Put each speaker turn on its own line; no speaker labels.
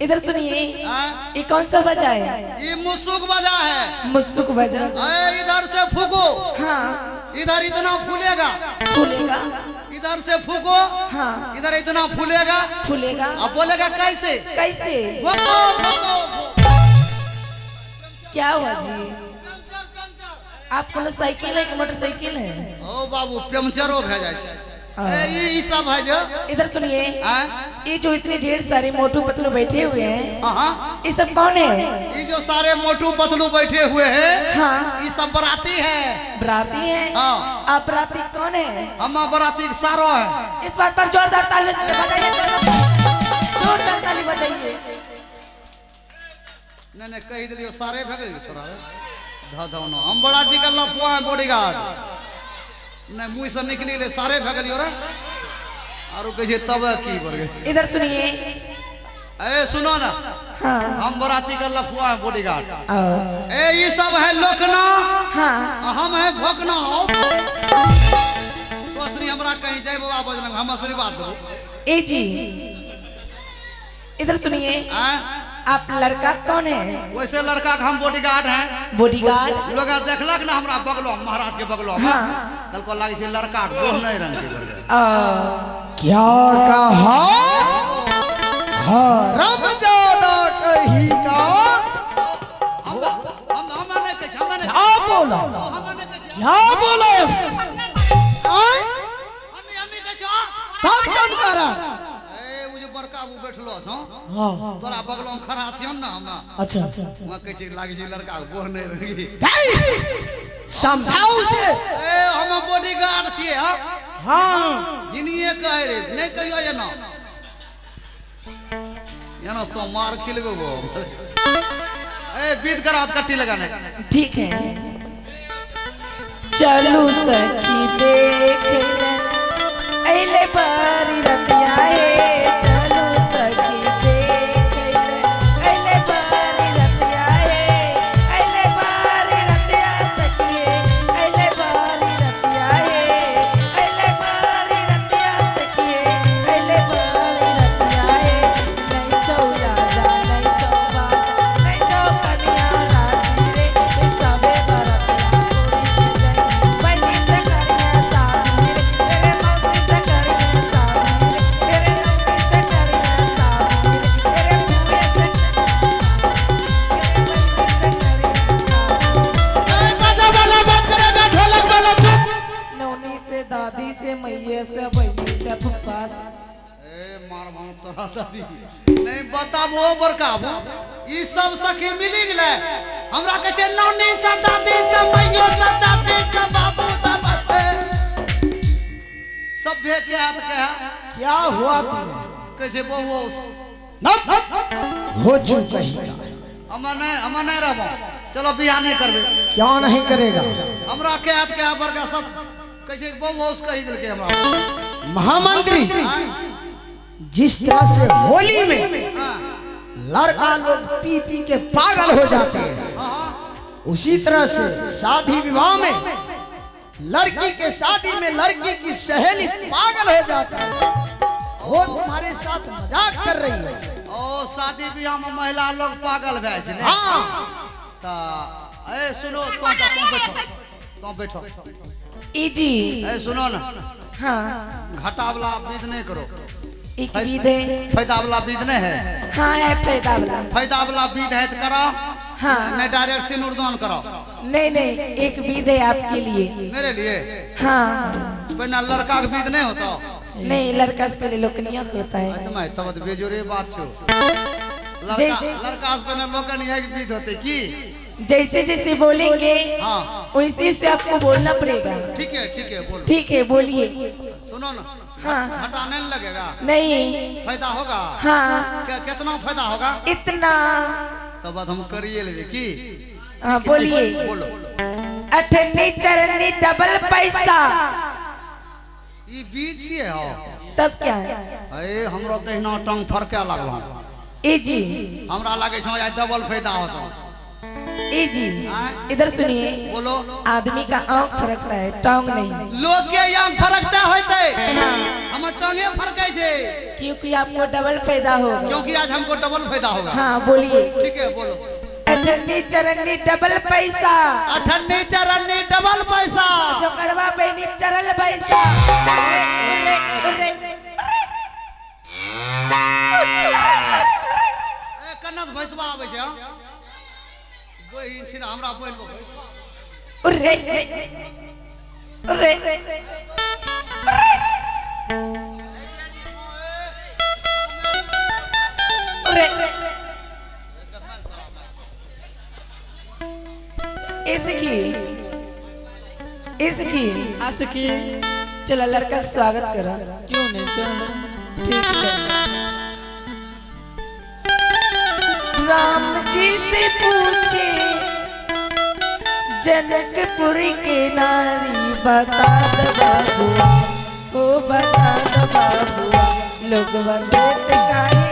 इधर सुनिए।
हाँ?
ये कौन सा बजा है?
ये मुसुक बजा है।
मुसुक बजा।
ए, इधर से फूको।
हाँ।
इधर इतना फूलेगा।
फूलेगा।
इधर से फूको।
हाँ।
इधर इतना फूलेगा।
फूलेगा।
अब बोलेगा कैसे?
कैसे?
फूको, फूको, फूको।
क्या हुआ जी? आप कोनो साइकिल है कि मोटरसाइकिल है?
ओ बाबू, पंचरो भए जाइ छै।
हाँ।
ए, ई सब है जो।
इधर सुनिए।
आँ?
ये जो इतने ढेर सारे मोटू पतलू बैठे हुए हैं,
हाँ।
ये सब कौन है?
ये जो सारे मोटू पतलू बैठे हुए हैं,
हाँ।
ये सब बराती है।
बराती है?
हाँ।
आप बराती कौन है?
हम बराती के सारो है।
इस बात पर जोरदार ताली बजाइए, जोरदार ताली बजाइए।
नहीं नहीं, कही दिलियो सारे भए गेल छोरा ध धौनो। हम बराती के लफुआ है, बॉडीगार्ड। नहीं, मुंह से निकली ले सारे भए गेलियो रे। आरो कहै छै तब की बर गेल।
इधर सुनिए।
ए सुनो ना।
हाँ।
हम बराती के लफुआ है, बॉडीगार्ड।
आओ।
ए, ये सब है लोकना।
हाँ।
आ हम है भोकना। तो असली हमरा कहीं जाए बाबा बजरंग, हम आशीर्वाद दो।
ए जी, इधर सुनिए।
आँ?
आप लड़का कौन है?
वैसे लड़का के हम बॉडीगार्ड हैं।
बॉडीगार्ड।
लोग देखलक ना हमरा बगलो, महाराज के बगलो में।
हाँ।
कहलको लागै छै लड़का के गोह नहीं रंग के बगल।
क्या कहा हरम ज्यादा कही का?
हम नहीं कहै छी, हम नहीं।
क्या बोला?
हम नहीं कहै छी।
क्या बोला? आय?
हम नहीं कहै छी, हाँ।
तब कौन करा?
ए, उ जे बड़का उ बैठलो छौ।
हाँ।
तोरा बगलो में खड़ा छियौ ना हम।
अच्छा।
वहाँ कहै छै लागै छै लड़का के गोह नहीं रंगी।
समझाओ उसे।
ए, हम बॉडीगार्ड छियै, हाँ।
हाँ।
हिनिये कहै रे, नहीं कहियो एना। एना तो मार खिलबे वो। ए, बीत कर हाथ कट्टी लगाने।
ठीक है, चलू सखी देख ले अइले बारी रतिया हे। चलू सखी देख ले अइले बारी रतिया हे। अइले बारी रतिया सखी, अइले बारी रतिया हे। अइले बारी रतिया सखी, अइले बारी रतिया हे। नहीं चौ राजा, नहीं चौ बाजा, नहीं चौ कन्या रानी रे। ए सबे बरतिया गोरी के जई। बहिनी से करिया शादी रे, तेरे मौसी से करिया शादी रे, तेरे नौकी से करिया शादी रे, तेरे फूए से, तेरे बहिनी से करिया शादी।
ए, बाजा वाला बात करेगा, ढोलक वाला चुप।
नौनी से, दादी से, मैये से, बहनी से, फूफा से।
ए, मार भाव तोरा दादी। नहीं बताबो बड़काबू, ई सब सखी मिली गेलै। हमरा कहै छै नौनी से, दादी से, मैयो से, दादी से, बाबू से, बापे। सभ्य के हाथ के है।
क्या हुआ तुम्हें?
कहै छै बहु।
हो चुप कही का।
हम नहीं, हम नहीं रहबो, चलो बियाह नहीं करबे।
क्यों नहीं करेगा?
हमरा के हाथ के है बड़का, सब कहै छै बहु कहि देलकै हमरा।
महामंत्री,
हाँ?
जिस तरह से होली में
हाँ।
लड़का लोग पी पी के पागल हो जाते हैं,
हाँ।
उसी तरह से शादी विवाह में लड़की के शादी में लड़की की सहेली पागल हो जाता है। वो तुम्हारे साथ मजाक कर रही है।
ओ, शादी बियाह में महिला लोग पागल भए छै ने?
हाँ।
त ए सुनो, तुम जा, तुम बैठो, तुम बैठो।
ई जी।
ए सुनो ना।
हाँ।
घाटा वाला विध नहीं करो।
एक विध है।
फायदा वाला विध नहीं है?
हाँ है, फायदा वाला।
फायदा वाला विध है तो करो।
हाँ।
नहीं, डायरेक्ट सिंदूरदान करो।
नहीं नहीं, एक विध है आपके लिए।
मेरे लिए?
हाँ।
पहले लड़का के विध नहीं होता?
नहीं, लड़का से पहले लोकनिया के होता है।
तो मैं तब तो बेजोरे बात छो। लड़का लड़का से पहले लोकनिया के विध होते की?
जैसे जैसे बोलेंगे,
हाँ।
वैसे से आपको बोलना पड़ेगा।
ठीक है, ठीक है, बोलो।
ठीक है, बोलिए।
सुनो ना।
हाँ।
घाटा नहीं लगेगा?
नहीं।
फायदा होगा?
हाँ।
कितना फायदा होगा?
इतना।
तब बात हम करिए लेबे की।
हाँ, बोलिए।
बोलो।
अठन्नी चरन्नी डबल पैसा।
ई बीज छियै हो?
तब क्या है?
अरे, हमरो तहिना टांग फरके लागल हन।
ए जी।
हमरा लागै छौ आइ डबल फायदा होतो।
ए जी,
हाँ?
इधर सुनिए।
बोलो।
आदमी का आंख फरकता है, टांग नहीं।
लोग के आंख फरकता होते,
हाँ।
हमर टांगे फरकै छै।
क्योंकि आपको डबल फायदा होगा।
क्योंकि आज हमको डबल फायदा होगा।
हाँ, बोलिए।
ठीक है, बोलो।
अठन्नी चरन्नी डबल पैसा।
अठन्नी चरन्नी डबल पैसा।
चौकड़वा बहनी चरल पैसा। उर्रे, उर्रे, उर्रे।
ए, कन्ना से भैंसबा आबै छै? हाँ? बहिन छी ने, हमरा बोल।
उर्रे, उर्रे, उर्रे। ए सखी, ए सखी।
आ सखी।
चला, लड़का का स्वागत करो।
क्यों नहीं, चल।
ठीक है। राम जी से पूछे जनकपुर के नारी, बता द बाबुआ, ओ बता द बाबुआ, लोग देत काहे।